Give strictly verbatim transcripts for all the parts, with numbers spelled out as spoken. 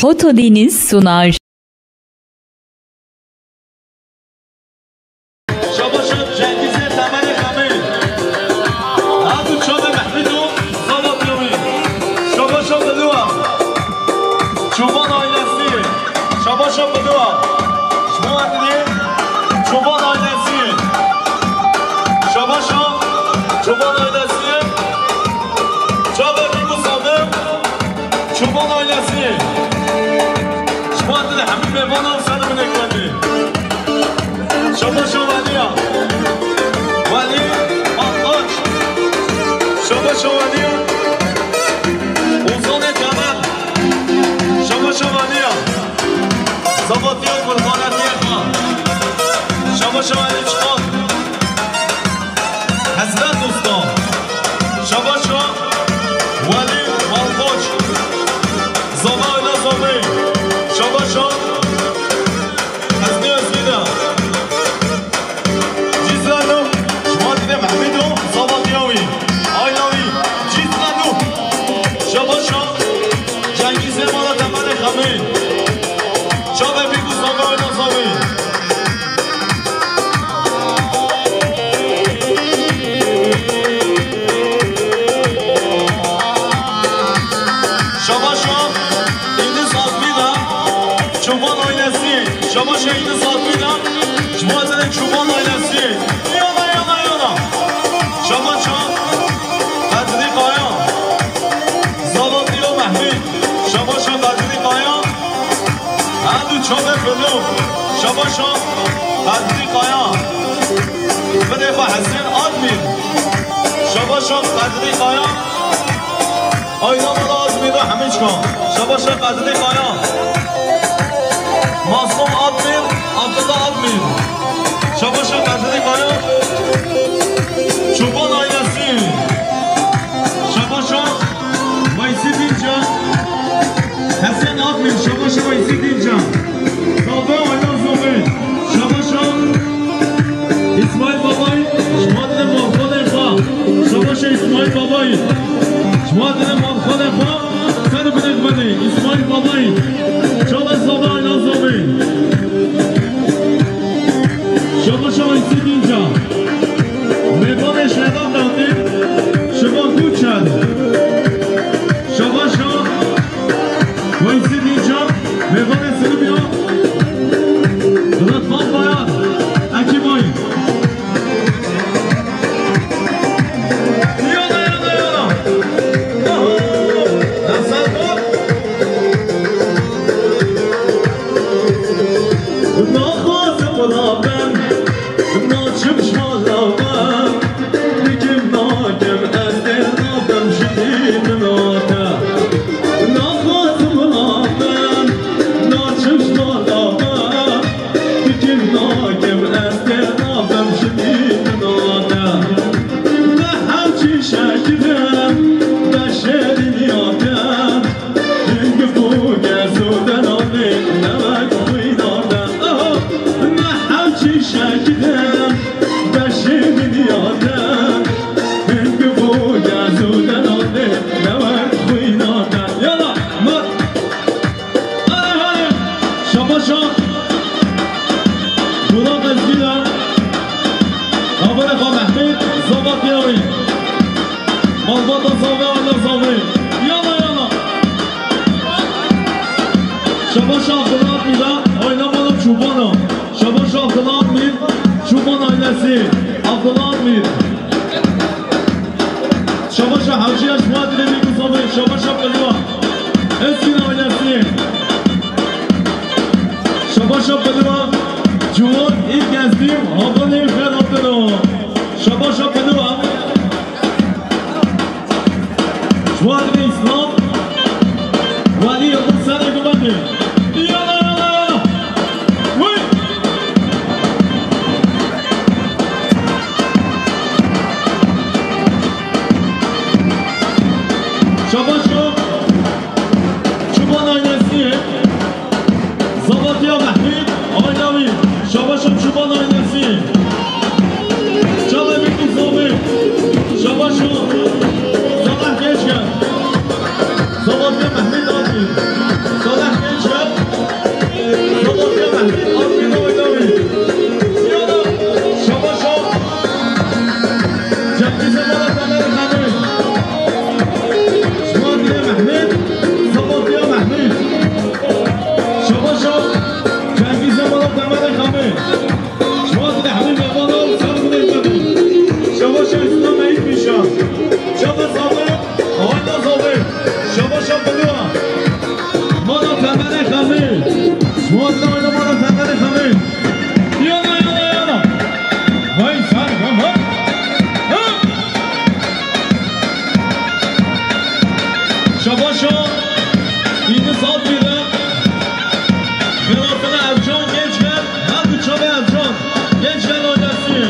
Foto Deniz sunar. Şabaşa Cengizê Temelê Xemê. Her du çavê Mehmûd û Zavat Yomî. Şabaşa Bilûa. Çoban ailesi. Şabaşa Bilûa. Ji bo Erdinê. Çoban ailesi. Şabaşa Çoban ailesi. Çavê Bîbû Sabi. Çoban ailesi. Ji bo Erdinê hemî mêvanan ser min êkbendî. Şabaşa Welî ya. Welî Akbaş. Şabaşa Welî ya. Ozanê Temel. Şabaşa Welî ya. Zavatiya Gulxanetiyê xwe. Şabaşa Welî Çiqan. Hezret Usta. Şabaşa Welî Malkoç. Zava Ayla Zavê. Şabaşa Hezmî Hezmî de. Cîzrano, ji bo Erdinê Mehmûd û Zavatiya wî. Ayla wî. Cîzrano. Şabaşa Cengizê mala Temelê Xemê. Çavê Bîbû Zava Ayla Zavê. Şabaşa Îndîz Altmîna, Çoban ailesi. Şabaşa Îndîz Altmîna, ji bo Erdinê Çoban ailesi. Yana, yana, yana. Şabaşa Qedrî Kaya. Zavatiya Mehmûd. Şabaşa Qedrî Kaya. Her du çavê Filo. Şabaşa Qedrî Kaya. Birê xwe Hesên Admîr. Şabaşa Qedrî Kaya. Ayna mala Admîr de hemî çikan. Şabaşa Qedrî Kaya. Mazlûm Admîr, Abdullah Admîr. Şabaşa Qedrî Kaya. Çoban ailesi. Şabaşa Weysî Dînca. Hesên Admîr, şabaşa Weysî Dînca. Zava Ayla Zavê. Şabaşa Îsmaîl Babay. Ji bo Erdinê malxwedê xwe. Şabaşa Îsmaîl Babay. Ji bo Erdinê malxwedê xwe. Ser binêk benê. Îsmaîl Babay. Çavê Zava Ayla Zavê. Şabaşa Weysî Dînca. Mêvanê şehdan derdî. Şivan Kuçer. Şabaşa Weysî Dînca. Mêvanê Silivya. Rıdvan Bayar. Ekîbay. Yana, yana, yana. Oho. Nasıl bu? Naxwazim rabem, naçim ji mala me. Dikim nakim ez dê rabem ji dî min nate. Naxwazim rabem, naçim ji mala me. Dikim nakim ez dê rabem ji dî min nate. Me hewçî şekirim, beşê dinyate. Hingifû gez û denanê ne wek xwîna te. Aha! Ne hewçî şekilê beşê dinya te. Hingifû gez û denanê ne wek xwîna te. Yala, ma-, Ay, ay, şabaşa. Gula Qezgîna. Haberê xwe Mehmet, Zava Piyawî. Malbata Zava, Ala Zava. Yala, yala. Şabaş Abdullah Mîra, oynamalı Çubana. Şabaş Abdullah Mir, Çuban ailesi. Abdullah Mir. Şabaş Hacı Yaşma, Dilebî Kusabi. Şabaş Abdullah. Esin ailesi. Şabaş Abdullah. Ciwan ilk gezdim. Havanı Ferhat'ın. Şabaş Abdullah. Ji bo Erdinê Îslam, Welî Yildiz serê gumendê. Yala, yala, yala. Wey! Şabaş o. Îdî sal bîre. Xêratina Ercan, genç gel. Her du çavê Ercan. Genç gel ailesi.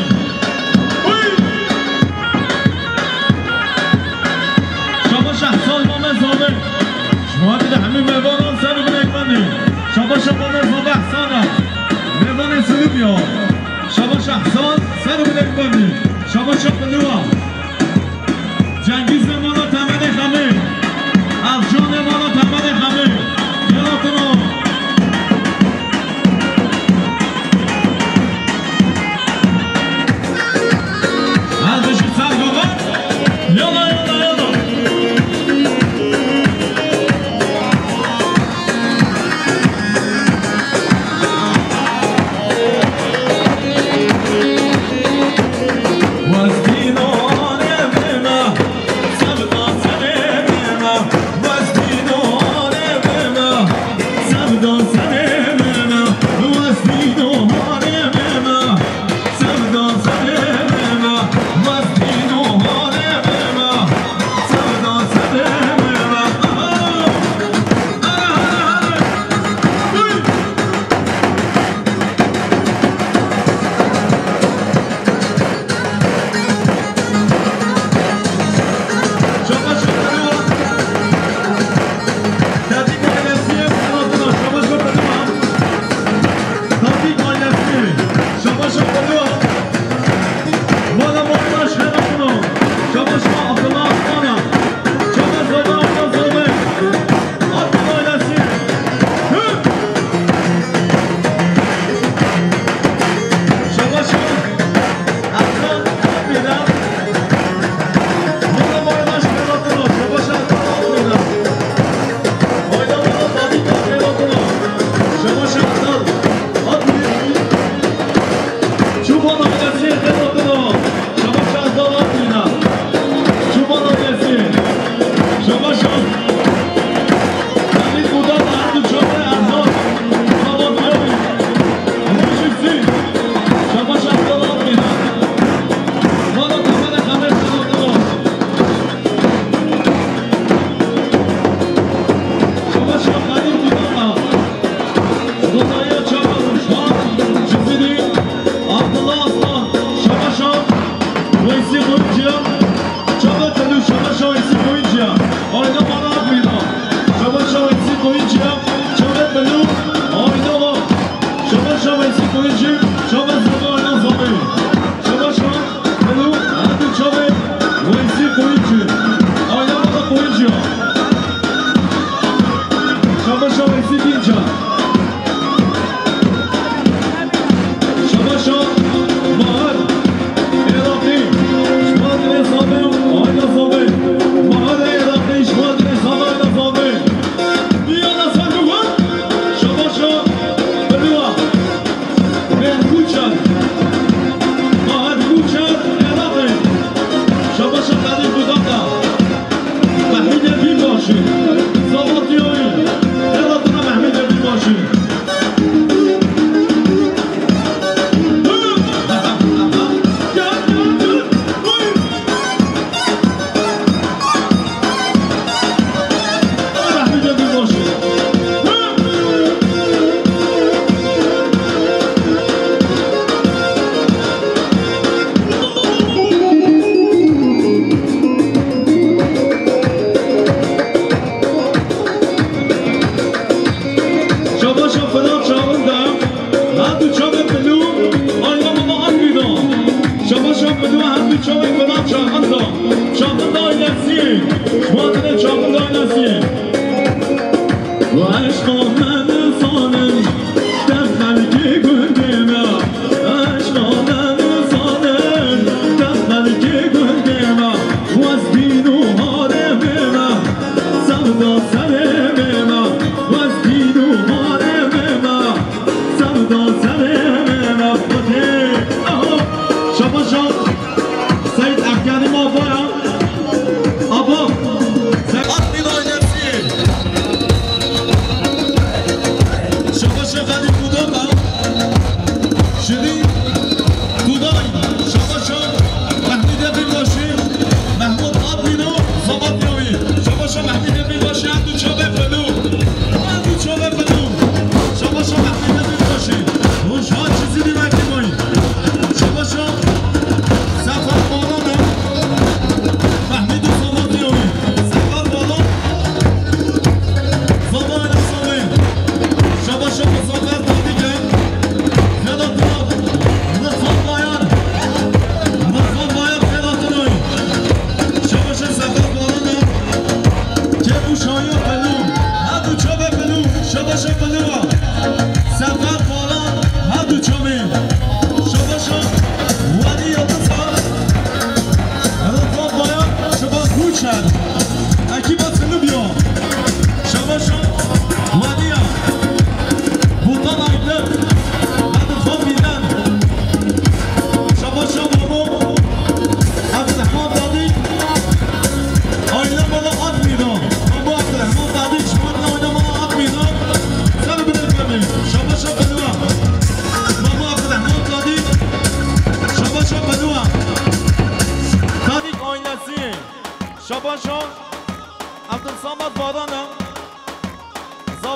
Uy! Şabaş Ehsan Mame Zame. Şima dide hemî mêvanan ser û binekmendî. Şabaş Mame Zame Ehsana. Mêvanê Silivya. Şabaş Ehsan ser û binekmendî. Şabaş Qiliwa. Cengîz ê mala Temenê Xemê. Ercan ê mala Temenê Xemê. Gel hatino. Her dijî ser gava. Yala, yala, yala. Şabaşa Xelîl Dînana, Rızaya Çaban, Şuan, Cizîrî, Abdullah Aslan, Şabaşa Weysî Koyunciya, Çabe Telû, Şabaşa Weysî Koyunciya, Ayna Mala Akmîna, Şabaşa Weysî Koyunciya, Çabe Telû, Ayna Mak, Şabaşa Weysî Koyuncu, Çabe Zebe Ayna Zebe, Şabaşa Alo, her du çavê Weysî Koyuncu. Ayna baba Koyuncu. Şabaşa Weysî Dînca. Şabaşa Bahar Iraqî. Şima dinê sabe, ayna sabe. Bahar Iraqî, şima dinê sabe, ayna sabe. Diyana Sanduwa. Şabaşa Beliwa. Mehmûd Can, Mahir Kûçer, Iraqê. Şabaşa Xelîl Budaka. Mehmûdê Bînbaşî. Sabatiyayî. Iraqê Mehmûdê Bînbaşî. Şabaşa Fidan çaxinda. Her du çavê Bilû, ayna mama Akbîna. Şabaşa Bilû, her du çavê Fidan çaxinda. Çaxinda ailesî. Şima dinê Çaxinda ailesî. Eşqa me nizanin, te xelkê gundê me. Eşqa me nizanin, te xelkê gundê me. Wez dîn û haremê me, sevda serê me. Wez dîn û haremê me. Sevda serê me nefqetê. Aha. Şabaşa Seyîd Efganî Mabaya. Aba. Seyîd Akbil ailesi. Şabaşa Xelîl Budaka. Şirîn Kuday. Şabaşa Mehmûdê Binbaşî. Mehmûd Akbîna. Sabatyawî. Şabaşa Mehmûdê Binbaşî. Her du çavê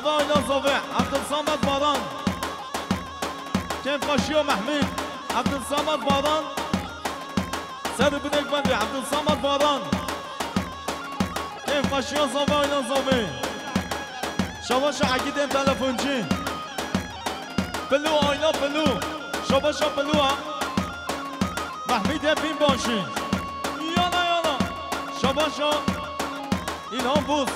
Zava Oyla Zave, Abdulsamad Baran. Kêfxweşiya Mehmîd, Abdulsamad Baran. Ser û binêk bendê, Abdulsamad Baran. Kêfxweşiya Zava Oyla Zave. Şabaşa Egîdên telefoncî. Pilû, Oyla Pilû. Şabaşa Pilû a. Mehmîdê Bînbaşî. Yana yana. Şabaşa. İlhan Buz.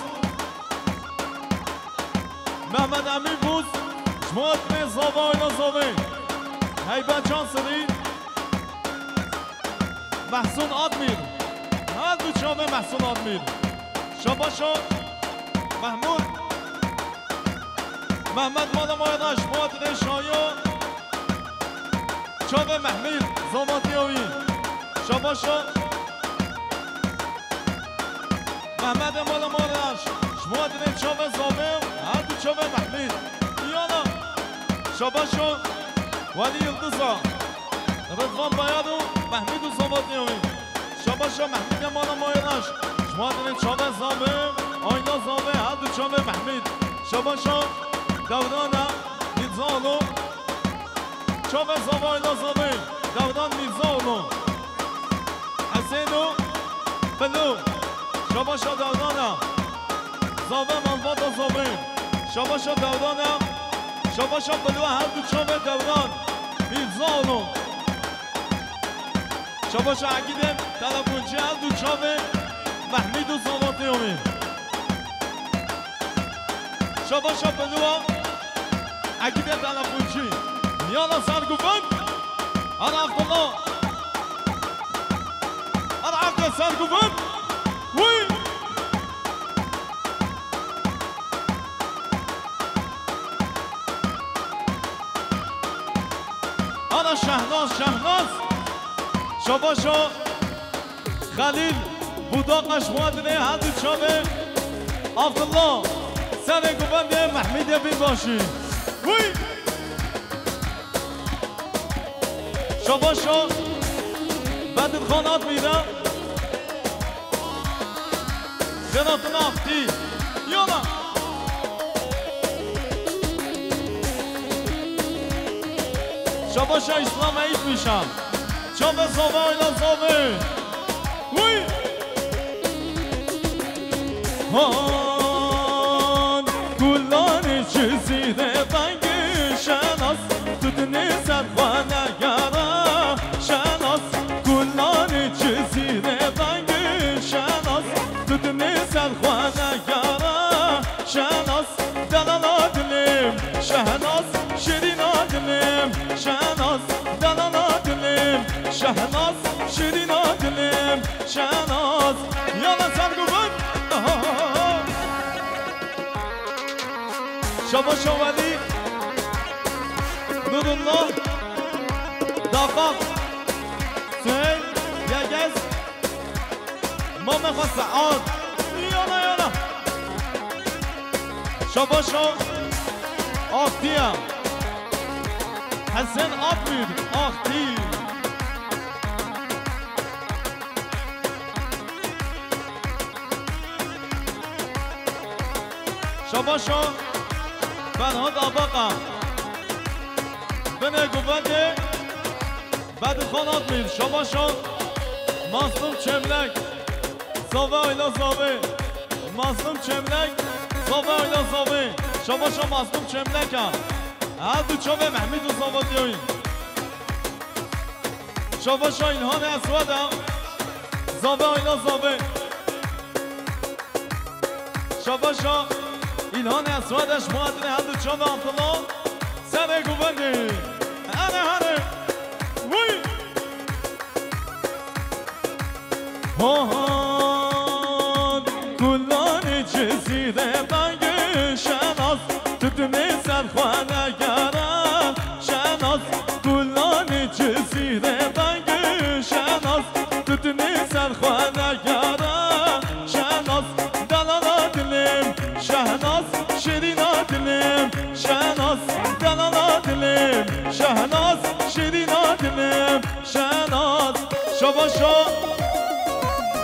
Mehmet Emîn Buz, ji bo hatinê Zava Oyla Zave. Heybet Can Sirî, Mehsûn Admîr. Her du çavê Mehsûn Admîr. Şabaşo Mehmûd, Mehmet Mala Mayra, ji bo hatinê Şayo. Çavê Mehmîd, Zava Diyawî. Şabaşo. Mehmedê mala ma re, ji bo hatinê çavê Zave, her du çavê Mehmîd. Yana. Şabaşo Welî Yildiza, Ridvan Bayar û Mehmîd û Zava Diyawî. Şabaşo Mehmîdê mala ma re, ji bo hatinê çavê Zave, Ayna Zave, her du çavê Mehmîd. Şabaşo Dewrana Mîrzaoğlu. Çavê Zava Ayna Zave, Dewran Mîrzaoğlu. Hesêno Pilû, Şabaşa Dewrana. Zave malbata Zave, Şabaşa Dewrana. Şabaşa Pilû, her du çavê Dewran Mîrzaoğlu. Şabaşa Egîdên telefonçî, her du çavê Mehmîd û Zava Diyawî. Şabaşa Pilû a. Egîdê telefonçî. Yana serguvend. Ana Abdullah. Ana Abdullah serguvend. Wî. Ana Şehnaz, Şehnaz. Şabaşo. Xelîl Budaq, ji bo hatinê her du çavê Abdullah, serê guvendê Mehmîdê Bînbaşî. Wî! Şabaşo Bedirxan Admîre. Xênatina Aftî. Yana. Şabaşa Îslam Eytmişan. Çavê Zava Ayna Zave. Wî! Han kulanê Cizîrê vengê Şenaz, tu dinê ser xwe negere Şenaz, kulanê Cizîrê vengê Şenaz, tu dinê ser xwe negere Şenaz. Delala dilim Şehnaz, şirîna dilim Şehnaz, delala dilim Şehnaz, şirîna dilim Şehnaz. Yana serguvend. Şabaşa Welî, Nurullah, Dafak, Süheyl, Yegez, Mame xwe Sead. Yana yana. Şabaşo Axtiya. Hesen Akmîr Axtî. Şabaşo Ferhat Abaka. Binê guvendê Bedirxan Admîr, şabaşo Mazlum Çemlek, Zave Ayla Zave. Mazlum Çemlek, Zave Ayla Zave. Şabaşo Mazlum Çemlek a. Her du çavê Mehmîd û Zava Diyawî. Şabaşo İlhan Eswed a. Zave Ayla Zave. Şabaşa İlhan Eswed, ji bo hatinê her du çavê Abdullah. Serê guvendê. Hane hane. Wî. Hohan kulanê Cizîrê vengê Şenaz, tu dinê ser xwe negere Şenaz, kulanê Cizîrê vengê Şenaz, tu dinê ser xwe negere Şenaz, delala dilim Şehnaz, şirîna dilim Şehnaz, delala dilim Şehnaz, şirîna dilim Şehnaz. Şabaşa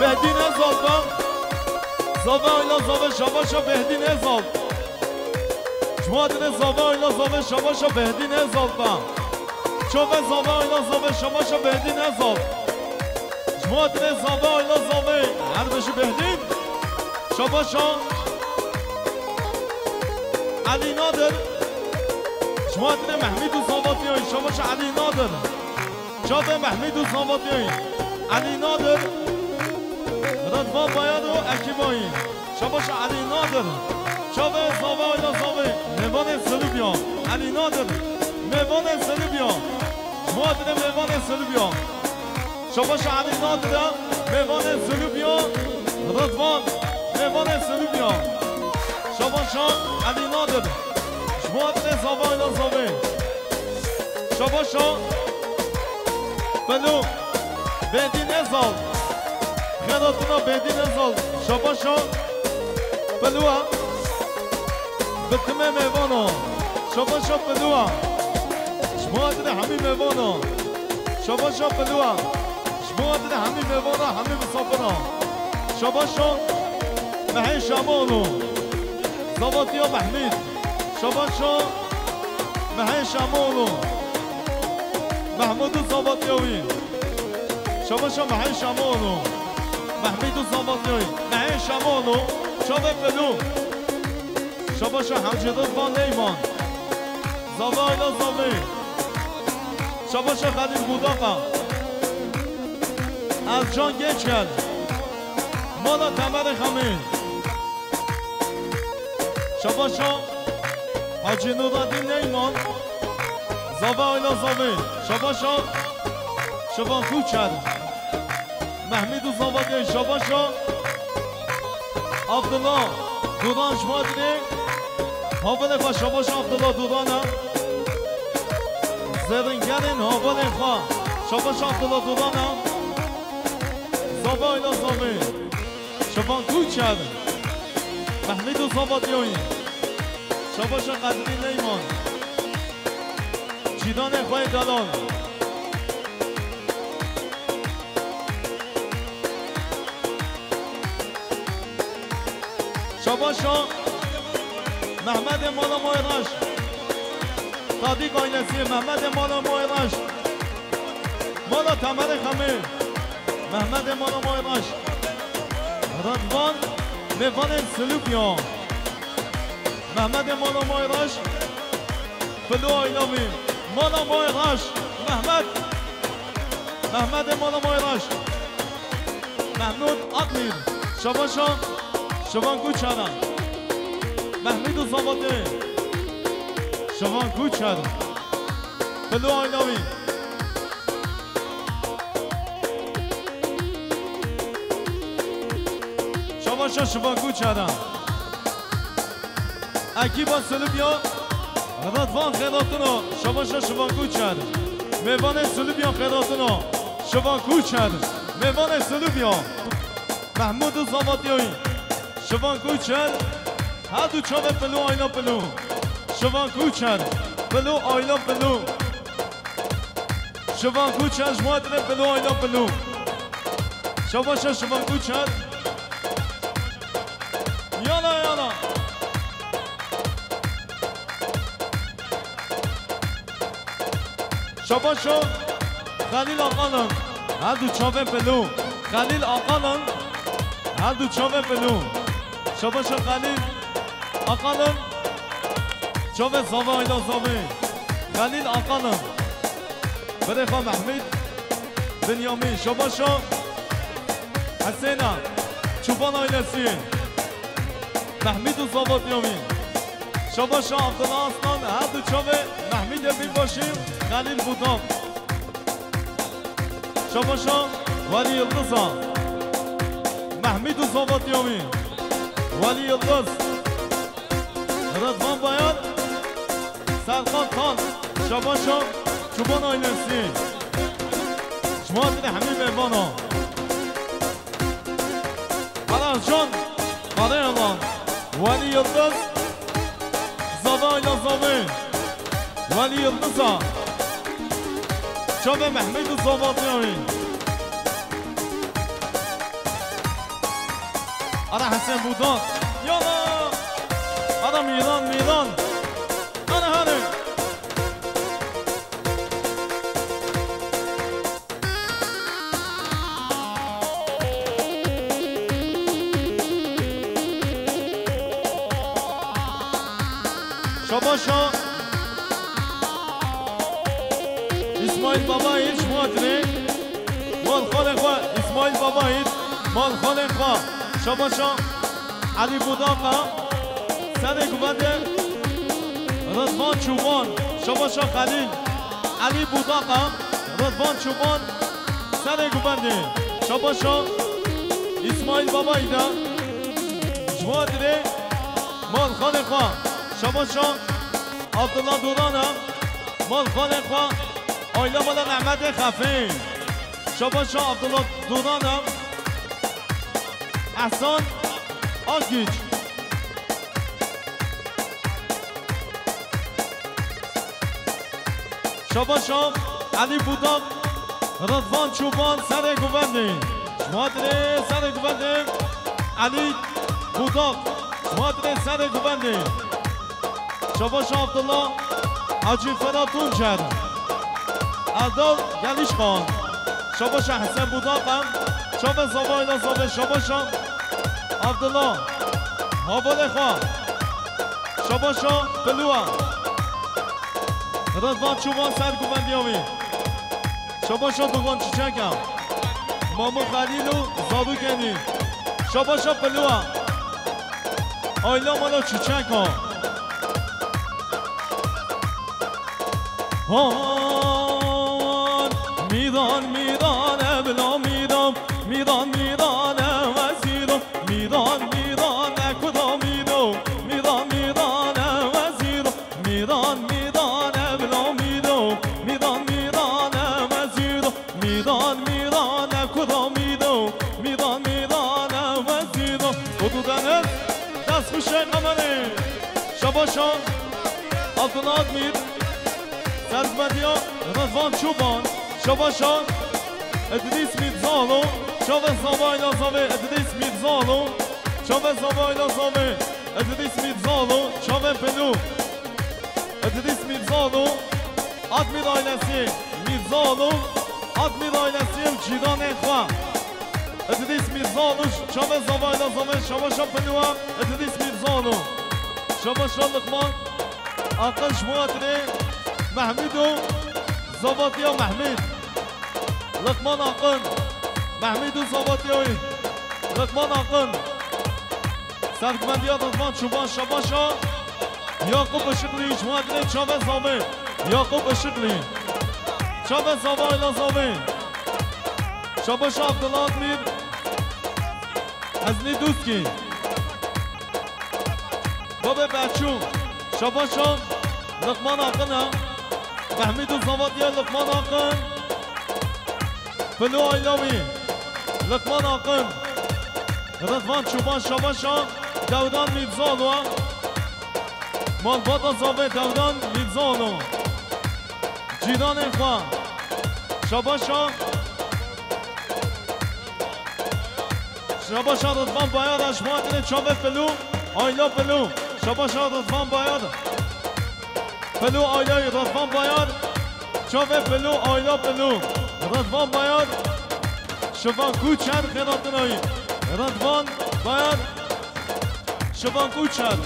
Behdîn Ezal be. Zave Ayla Zave, şabaşa Behdîn Ezal. Muhatine zave ayla zave şabaşa Behdîn Ezal be. Çave zave ayla zave şabaşa Behdîn Ezal. Muhatine zave ayla zave her beşi Behdîn. Şabaşa Elî Nadir. Muhatine Mehmîd û Zavatiyayî şabaşa Elî Nadir. Çave Mehmîd û Zavatiyayî. Elî Nadir. Redvan Bayar û ekîbayî. Şabaşa Elî Nadir. Çave zave ayla zave. Mêvanê Silûbiya. Elî Nadir. Mêvanê Silûbiya. Muhatine mêvanê Silûbiya. Şabaşa Elî Nadir e. Mêvanê Silûbiya. Redvan. Mêvanê Silûbiya. Şabaşa Elî Nadir. Muhatine zave ayla zave. Şabaşa Pelo. Behdîn Ezal. Xeratuna Behdîn Ezal. Şabaşa Pelo. Bi timê mêvana. Şabaşa Pelo. Ji bo hatine hemî mêvana. Şabaşa Pelo. Ji bo hatine hemî mêvana, hemî misafira. Şabaşa Mehê Şamoğlu. Zavatiya Mehmîd. Şabaşa Mehê Şamoğlu. Mehmûd û Zavatiya wî. Şabaşa Mehê Şamoğlu. Mehmîd û Zavatiya wî. Mehê Şamoğlu. Çavê Pelû. Şabaşa Hacî Rıdvan Neyman. Zava ayla zavê. Şabaşa Xelîl Budaka. Ercan Geçgel. Mala Temerê Xemê. Şabaşa Hacî Nuradîn Neyman. Zava ayla zavê. Şabaşa Şivan Kuçer. Mehmîd û Zavatê. Şabaşa Abdullah Duran ji Madrê. Havalê xwe şabaşa Abdullah Duran e. Zêringerên havalê xwe şabaşa Abdullah Duran e. Zava ayla zavê. Şivan Kuçer. Mehmîd û Zavatê. Şabaşa Qedrî Neyman. Cîdanê xwe yê delal. Şabaşa Mehmedê Mala Moyraş. Tadîk ailesi, Mehmedê Mala Moyraş. Mala Temerê Xemê. Mehmedê Mala Moyraş. Redvan, mêvanên Silûbiya. Mehmedê Mala Moyraş. Filo Aylavî. Mala Moyraş. Mehmet. Mehmedê Mala Moyraş. Mehmûd Akmîr. Şabaşa Şivan Kuçer e. Mehmîd û Zavatê. Şivan Kuçer. Filo Aylavî. Şabaşa Şivan Kuçer e. Ekîba Silûbiya Redvan Xêratino, şabaşa Şivan Kuçer. Mêvanê Silûbiya Xêratino, Şivan Kuçer. Mêvanê Silûbiya. Mehmûd û Zavatiyayî. Şivan Kuçer. Her du çavê Pilû, ayna Pilû. Şivan Kuçer. Pilû, ayna Pilû. Şivan Kuçer, ji Muadilê Pilû, ayna Pilû. Şabaşa Şivan Kuçer. Yala, yala. Şabaşo Xelîl Aqalin. Her du çavên Pilû. Xelîl Aqalin. Her du çavên Pilû. Şabaşo Xelîl Aqalin. Çavê zava, ayna zavê. Xelîl Aqalin. Birê xwe Mehmîd Binyamîn. Şabaşo Hesêna. Çoban ailesi. Mehmîd û Zavat Yamîn. Şabaşa Abdullah Aslan, her du çavê Mehmîdê Binbaşî, Xelîl Budak. Şabaşa Welî Yildiza. Mehmîd û Zavat Yamîn. Welî Yildiz. Ridvan Bayar. Serkan Tan. Şabaşa Çoban ailesi. Ji Muadilê hemî mêvana. Arazcan Karayalan, Welî Yildiz, Zava Ayla Zavê, Welî Yildiza, çavê Mehmîd û Zavatiyayî. Ara Hesen Budak, yala! Ara Mîran, Mîran! Şabaşa. Îsmaîl Babayît ji Matrê. Malxalê xwe, Îsmaîl Babayît, malxalê xwe. Şabaşa. Elî Budaqa. Serê guvendê Ridvan Çûban. Şabaşa Xelîl. Elî Budaqa. Ridvan Çûban. Serê guvendê. Şabaşa. Îsmaîl Babayît e. Ji Matrê. Malxalê xwe. Şabaşa. Abdullah Duran e. Malxalê xwe. Aîla mala Mehmetê Xefî. Şabaşa Abdullah Duran e. Ehsan Akgîç. Şabaşa Elî Budak, Ridvan Çûban serê guvendê. Ji Matrê serê guvendê. Elî Budak, ji Matrê serê guvendê. Şabaşa Abdullah, Hacî Ferhat Tuncer. Erdal Gelîşkan. Şabaşa Hesen Budaq e. Çavê zavayla zavê şabaşa. Abdullah. Havalê xwe. Şabaşa Pilû e. Ridvan Çûban ser guvendiya wî. Şabaşa Duxan Çiçek e. Mamu Xelîl û Zarûkenî. Şabaşa Pilû e. Aîla mala Çiçek e. Han, mîdan, mîdan, e bila mîdan, mîdan, mîdan, e wezîro, mîdan, mîdan, e kuda mîdo, mîdan, mîdan, e wezîro, mîdan, mîdan, e bila mîdo, mîdan, mîdan, e wezîro, mîdan, mîdan, e kuda mîdo, mîdan, mîdan, e wezîro. Kudu deniz, dest xweş e kamerê. Şabaşa, Abdullah Admîr. Sergvediya Rizvan Çûban. Şabaşa Idrîs Mîrzalo. Çavê zavayla zavê Idrîs Mîrzalo. Çavê zavayla zavê Idrîs Mîrzalo. Çavê Pelû. Idrîs Mîrzalo. Admîr ailesi Mîrzalo. Admîr ailesi û cîranê xwe. Idrîs Mîrzalo. Çavê zavayla zavê şabaşa Pelû. Idrîs Mîrzalo. Şabaşa Liqman. Aqil ji Muatirê, Mehmûd û Zavatiya Mehmûd. Liqman Aqil, Mehmûd û Zavatiya wî. Liqman Aqil. Sergmendiya Ridvan Çûban şabaşa. Yakup Işıklı ji Muatirê çavê zavê. Yakup Işıklı. Çavê zava ila zavê. Şabaşa Abdullah Admîr. Eznî Dûskî. Babê Beçû. Şabaşa Liqman Aqin e. Mehmîd û Zavatiya Liqman Aqin. Filo Aylawî. Liqman Aqin. Ridvan Çûban şabaşa. Dewdan Mîrzalo. Malbata zavê Dewdan Mîrzalo. Cîranên xwe. Şabaşa. Şabaşa Ridvan Bayar, ji Muatirê çavê Pilû, Ayla Pilû. Şabaşa Ridvan Bayar. Pilû Ayla Ridvan Bayar. Çavê Pilû, Ayla Pilû. Ridvan Bayar. Şivan Kuçer xêratinayî. Ridvan Bayar. Şivan Kuçer.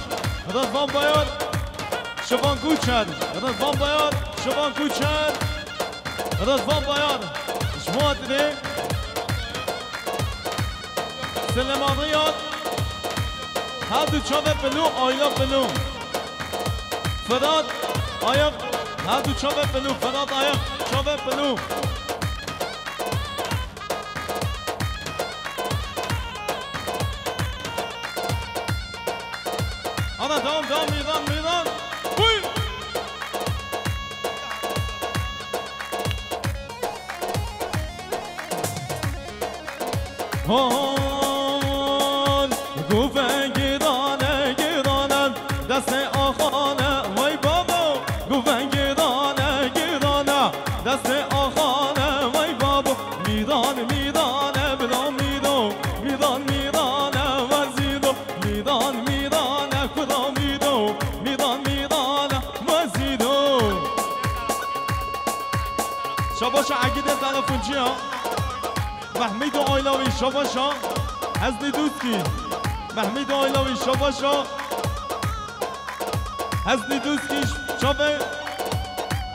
Ridvan Bayar. Şivan Kuçer. Ridvan Bayar. Şivan Kuçer. Ridvan Bayar. Ji Muatirê. Silêman Riyad. Her du çavê Pilû, Ayla Pilû. Firat Ayaq. Her du çavê Pilû, Firat Ayaq. Çavê Pilû. Ana, devam, devam, meydan, meydan. Buyur. Hon, guven girane, girane, destê axane, vay babo. Guven girane, girane, destê axane, vay babo. Mîdan, mîdane, bila mîdo. Mîdan, mîdane, wezîdo. Mîdan, mîdane, kuda mîdo. Mîdan, mîdane, wezîdo. Şabaşa Egîdê telefonciya. Mehmîdo Aylawî, şabaşa. Eznî Dûskî. Mehmîdo Aylawî, şabaşa. Hesnî Dûskî, çavê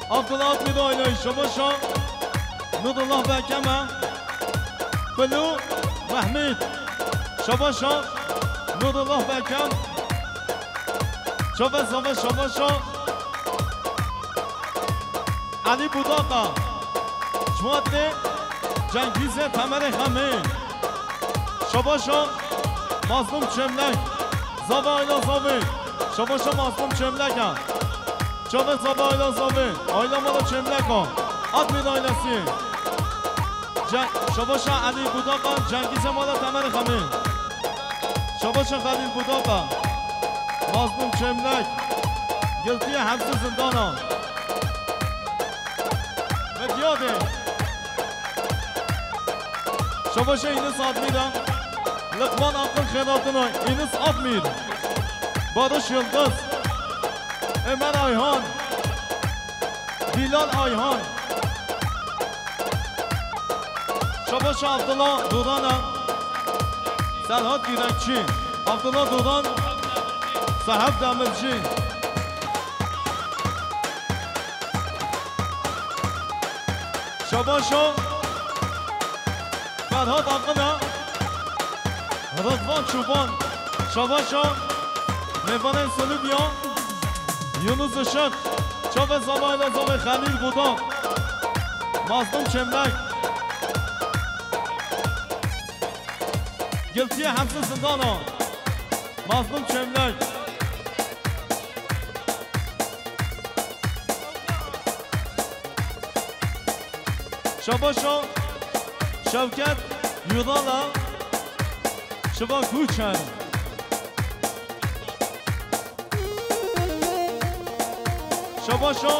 Abdullah Atmîd Aylayî, şabaşa Nurullah Bekeme, Kulû Mehmîd, şabaşa Nurullah Bekem, çavê zave, şabaşa Elî Budaka, Çuatrê Cengîzê Temerê Xemê, şabaşa Mazlûm Çêmlek, zave Ayla Zavê, şabaşa Mazlûm Çêmleka. Çavê zava Ayla Zavê, Ayla mala Çêmleka, Admîr ailesî. Ce-, şabaşa Elî Budaka, Cengîzê mala Temerê Xemê. Şabaşa Xelîl Budaka, Mazlûm Çêmlek, Giltiyê Hemsî Zindana. Ve Diyadê. Şabaşa Înis Admîra, Liqman Aqil Xêratina, Înis Admîr, Barış Yıldız, Ömer Ayhan, Bilal Ayhan, şabaşa Abdullah Durana, Serhat Girekçi, Abdullah Duran, Sehef Demirci. Şabaşa Ferhat Akına, Rıdvan Çoban. Şabaşa Mêvanên Silûbiya, Yunus Işık, çavê zava Ayla Zavê, Xelîl Budak, Mazlûm Çemlek, Giltiyê Hemse Zindana, Mazlûm Çemlek. Şabaşa Şevket Yudala, Şiva Kuçer. Şabaşa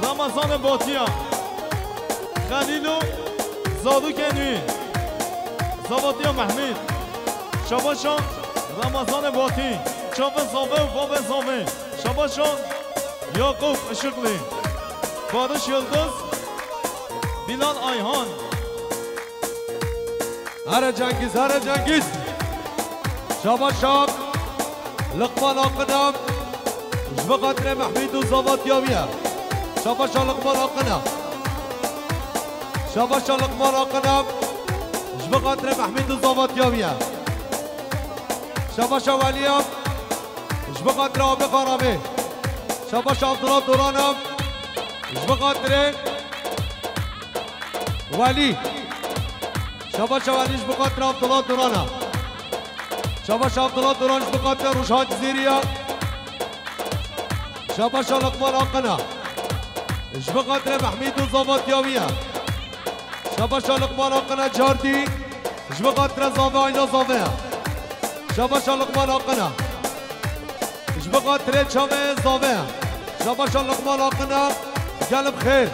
Ramazanê Batiya, Xelîlo Zarokê Nû, Zavatiya Mehmîd. Şabaşa Ramazanê Batî, çavê zave û bavê zave. Şabaşa Yakup Işıklı, Barış Yıldız, Bilal Ayhan. Here Cengiz, here Cengiz. Şabaşa Liqman Akına, ji bi xatirê Mehmîd û Zavatiya wî ye. Şabaşa Liqman Akına. Şabaşa Liqman Akına, ji bi xatirê Mehmîd û Zavatiya wî ye. Şabaşa Weliya, ji bi xatirê Abê Xarabê. Şabaşa Abdullah Dorana, ji bi xatirê Welî. Şabaşa Welî ji bi xatirê Abdullah Duran e. Şabaşa Abdullah Duran ji bi xatirê Rojhan Cizîrî ye. Şabaşa Liqman Akın e. Ji bi xatirê Mehmîd û Zavatiya wî ye. Şabaşa Liqman Akın e cardî. Ji bi xatirê Zavê Ayna Zavê ye. Şabaşa Liqman Akın e. Ji bi xatirê çavê Zavê ye. Şabaşa Liqman Akın e. Gelib xêr.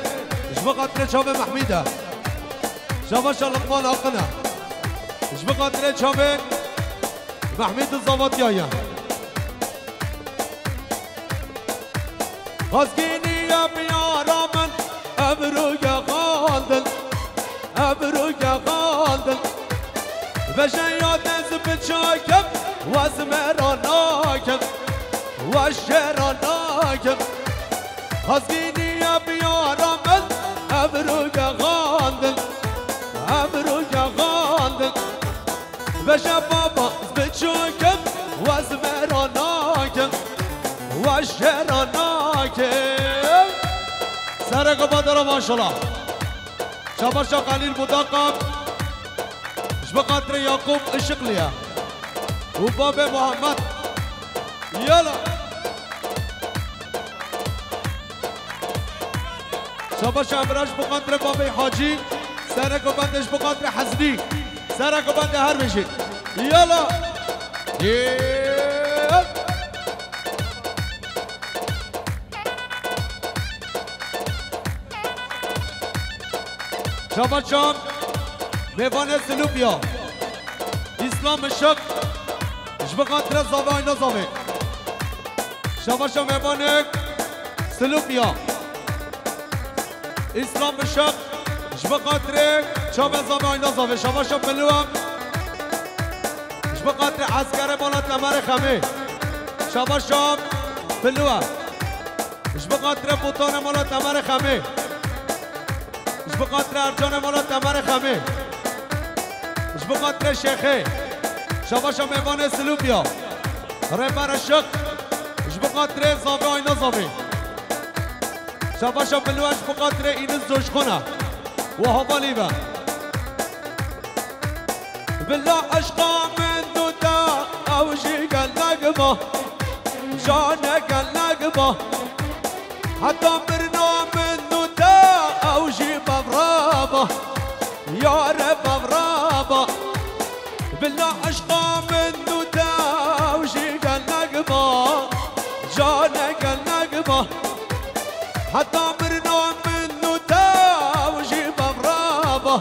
Ji bi xatirê çavê Mehmîd e. Şabaşa Liqman Akın e. Ji bi xatirê çavê Mehmîd û Zavatiya ye. Xazgîniya biyara min, evro gexandin, evro gexandin. Vejeya dez biçakim, waz me ra nakim, waz je ra nakim. Xazgîniya biyara min, evro gexandin, evro gexandin. Veje baba, biçakim, waz me ra nakim, waz je ra nakim. Sereke badara maşallah. Şabaşa Xelîl Budaka, ji bi xatirê Yakup Işıklıya û babê Muhammed. Yala. Şabaşa Emre ji bi xatirê babê Hacî, sereke bende ji bi xatirê Hezrî, sereke bende her bijî. Yala. Yê. Şabaşa mêvanê Silûbiya, Îslam Işık, ji bi xatirê Zavê Ayna Zavê. Şabaşa mêvanê Silûbiya, Îslam Işık, ji bi xatirê çavê Zavê Ayna Zavê. Şabaşa Milû e. Ji bi xatirê eskerê mala Temerê Xemê. Şabaşa Pilû e. Ji bo xatirê Botanê mala Temerê Xemê. Ji bo xatirê Ercanê mala Temerê Xemê. Ji bo xatirê Şêxê. Şabaşa mêvanê Silûpiya. Rêber Işiq. Ji bo xatirê Zavê Ayna Zavê. Şabaşa Pilû e ji bo xatirê Înis Coşkun e. Û hevalî be. Bila eşqa min û te ew jî gelek ma, jane gelek ma. Heta mirina min û te ew jî bevraba, yare bevraba. Bila eşqa min û te ew jî gelek ma, jane gelek ma. Heta mirina min û te ew jî bevraba,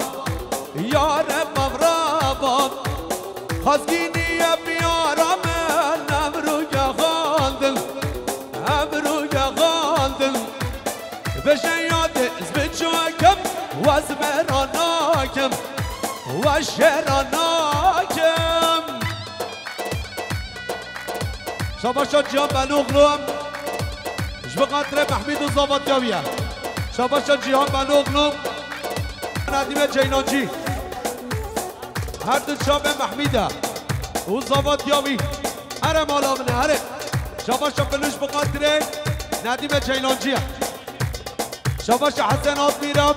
yare bevraba. Xwezgîniye biyara min, emru gexandin, emru gexandin. Bêje yadê ez bi çakim, wez vera nakim, wez jêra nakim. Şabaşa Cihan Beloglu. Ji bo xatirê Mehmîd û Zavatiya wî ye. Şabaşa Cihan Beloglu. Nedîme Ceylancî. Her du çavê Mehmîd e. Û Zavatiya wî. Here mala min e, here. Şabaşa Pilû ji bo xatirê Nedîme Ceylancî ye. Şabaşa Hesen Atmîra.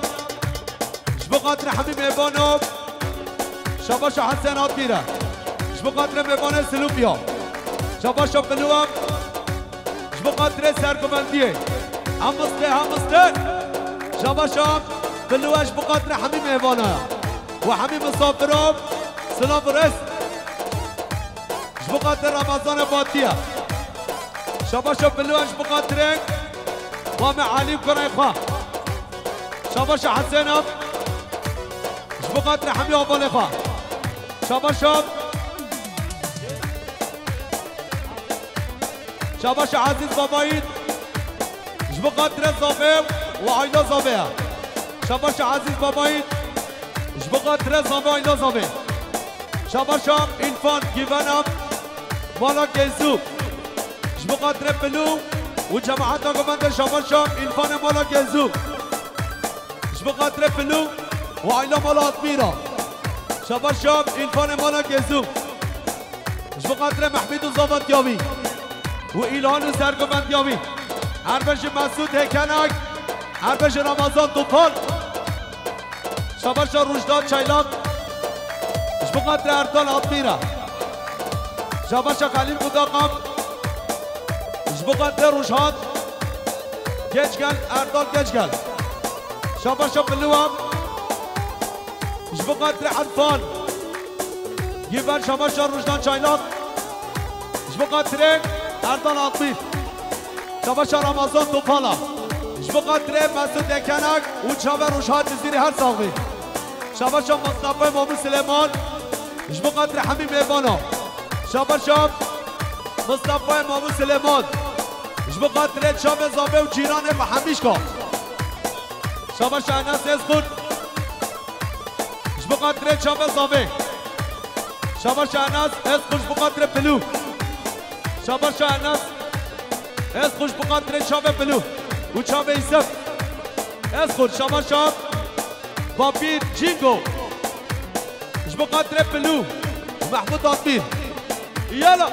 Ji bo xatirê hemî mêvana. Şabaşa Hesen Atmîra. Ji bo xatirê mêvanê Silûpiya. Şabaşa Pilû e. Ji bo xatirê sergomendiyê. Hem mistê, hem mistê. Şabaşa Pilû e ji bo xatirê hemî mêvana. Û hemî misafira. Silav û rêz. Ji bo xatirê Remezanê Batiye. Şabaşa Pilû e ji bo xatirê Mamê Elî û kurê xwe. Şabaşa Hesên e. Ji bo xatirê hemî hevalê xwe. Şabaşa. Şabaşa Ezîz Babayî. Ji bo xatirê Zavê û aîla Zavê ye. Şabaşa Ezîz Babayî. Ji bo xatirê Zavê, aîla Zavê. Şabaşa Îlfan Gîvena mala Gezû. Ji bo xatirê Pilû û cemaeta govende şabaşa Îlfanê mala Gezû. Ji bo xatirê Pilû û aîla mala Atmîra. Şabaşa Îlfanê mala Gezû. Ji bo xatirê Mehmîd û Zavatiya wî û Îlhan û sergovendiya wî. Erbejî Mesûd Hêkenek, erbejî Ramazan Topal. Şabaşa Rojda Çaylak. Ji bo xatirê Erdal Atmîra. Şabaşa Xelîl Budaqam. Ji bo xatirê Rojhat Geçgel, Erdal Geçgel. Şabaşa Pilû e. Ji bo xatirê Erfan. Gîver şabaşa Rojdan Çaylak. Ji bo xatirê Erdal Atmîr. Şabaşa Ramazan Topal e. Ji bo xatirê Mesûd Ekenek û çavê Rojhat Cizîrî her sax bî. Şabaşa Mistefayê Mamû Silêman. Ji bo xatirê hemî mêvana. Şabaşa Mistefayê Mamû Silêman. Ji bo xatirê çavê Zavê û cîranê xwe hemîşka. Şabaşa Enes Ezxur. Ji bo xatirê çavê Zavê. Şabaşa Enes Ezxur ji bo xatirê Pilû. Şabaşa Enes Ezxur ji bo xatirê çavê Pilû û çavê Îsef. Ezxur, şabaşa Babîr Cingo. Ji bo xatirê Pilû û Mehmûd Atmîr. Yala.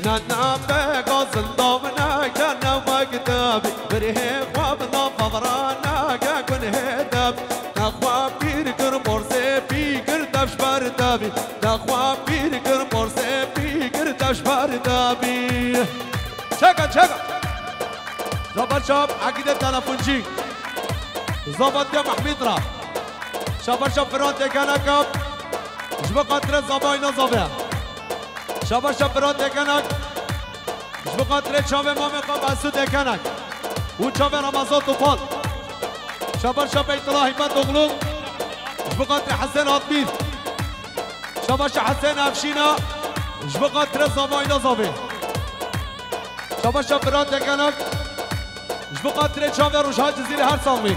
Nana bega zindav neke ne mektebî, birhê xwe bi nav vevra neke gunhê deb. Te xwe pîr kir morsê pî kir dev ji ber debî. Te xwe pîr kir morsê pî kir dev ji ber debî. Çeka, çeka. Zabar çap, Egîdê telefoncî. Zavatiya Mehmîd ra. Şabaşa Firat Ekeneka. Ji bo xatirê Zavayna Zave. Şabaşa Firat Ekenek. Ji bo xatirê çavê mamê xwe Mesûd Ekenek û çavê Ramazan Topal. Şabaşa Beytullah Hîmetoglu. Ji bo xatirê Hesen Atmîr. Şabaşa Hesen Efşîna. Ji bo xatirê Zavayna Zave. Şabaşa Firat Ekenek. Ji bo xatirê çavê Rojha Cizîrê her sax bî.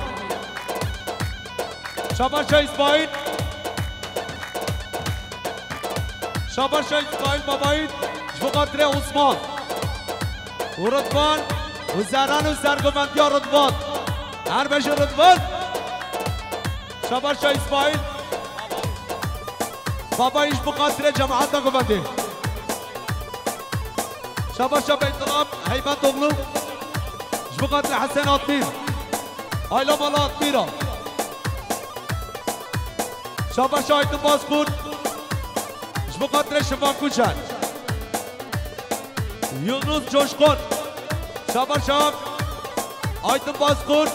Şabaşa Îsmaîl. Şabaşa İsmail Babayî ji bo xatirê Osman û Ridvan û Zeran û sergovendiya Ridvan. Her beşî Ridvan. Şabaşa İsmail Babayî ji bo xatirê cemaeta govendê. Şabaşa Beytullah Heybetoglu ji bo xatirê Hesen Atmîr. Ayla mala Atmîra. Şabaşa Aydın Bazkurt ji bo xatirê Şivan Kuçer. Yunus Coşkun. Şabaşa Aydın Bazkurt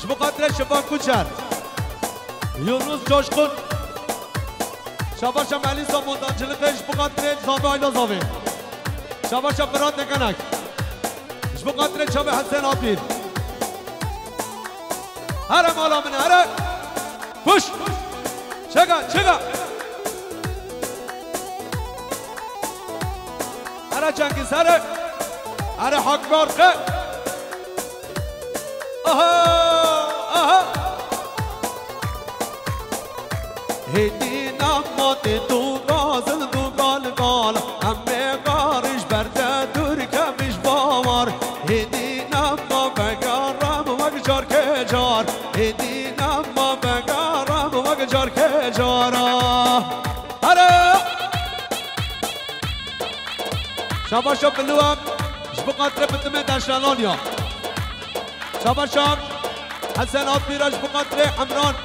ji bo xatirê Şivan Kuçer. Yunus Coşkun. Şabaşa Melîsa Mondancılıkê ji bo xatirê Zavê Ayla Zavê. Şabaşa Fırat Ekenek. Ji bo xatirê çavê Hesen Atmîr. Here mala min, here. Puş. Çeka, çeka. Here Cengiz, here. Here Hakmi Arka. Aha, aha. Hêdî nema tê du gazin du gal gal. Em ê garî ji ber te dûr kevin ji bawer. Hêdî nema vegerem wek carkê car. Hêdî nema vegerem wek carkê cara. Here! Şabaşa Bilû em ji bo xatirê Bitimê Deşelaniya. Şabaşa Hesen Atmîra ji bo xatirê Emran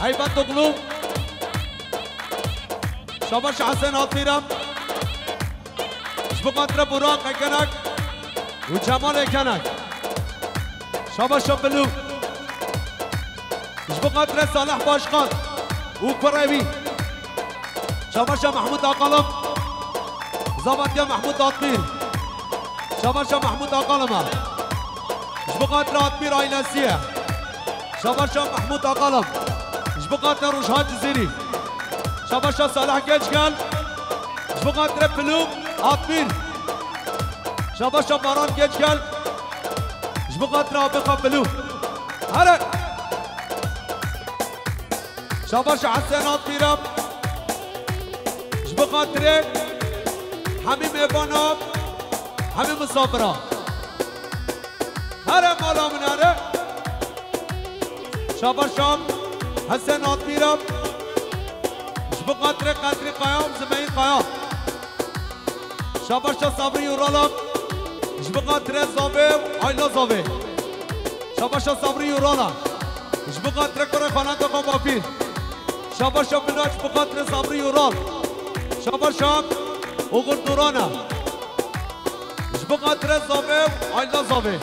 Heybetoglu. Şabaşa Hesen Atmîra ji bo xatirê Burak Ekenek û Cemal Ekenek. Şabaşa Bilû. Ji bo xatirê Salih Başkan û kurê wî. Şabaşa Mahmud Akalım. Zavatiya Mahmud Atmîr. Şabaşa Mahmud Akalım e. Ji bo xatirê Atmîr ailesî ye. Şabaşa Mahmud Akalım. Ji bo xatirê Rojhan Cizîrî. Şabaşa Salih Geçgel. Ji bo xatirê Bilû Atmîr. Şabaşa Baran Geçgel. Ji bo xatirê abê xwe Bilû. Here! Şabaşa Hesen Atmîra. Ji bo xatirê hemî mêvana, hemî misafira. Here mala min here. Şabaşa Hesen Atmîra. Ji bo xatirê Qedrî Kaya û Zimeyî Kaya. Şabaşa Sabrî Ural e ji bo xatirê Zavê û Ayla Zavê. Şabaşa Sabrî Ural e ji bo xatirê kurê Xaneta Xwe Bapîr. Şabaşa Bila ji bo xatirê Sabrî Ural. Şabaşa Oxir Duran e ji bo xatirê Zavê û Ayla Zavê.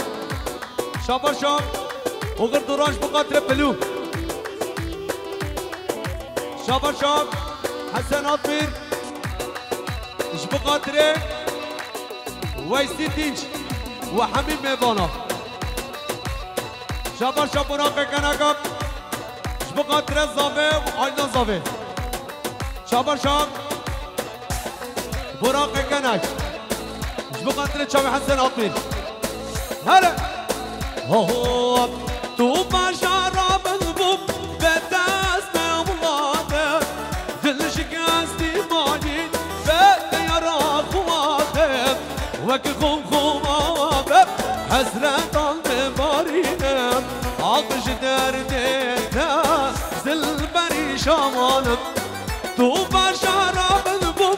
Şabaşa Oxir Duran ji bo xatirê Bilû. Şabaşa Hesen Atmîr ji bo xatirê Weysî Dînç û hemî mêvana. Şabaşa Burak Ekenek e ji bo xatirê Zavê û Ayna Zavê. Şabaşa Burak Ekenek ji bo xatirê çavê Hesen Atmîr. Here! Ho, ho, tu bajara min bû, be dest be welatem, dil şikestî malî, be diyara xwatem, wek xum xuma be, hesretan dibarînim, ax ji derdê te, zil perîşanim. Tu bajara min bû,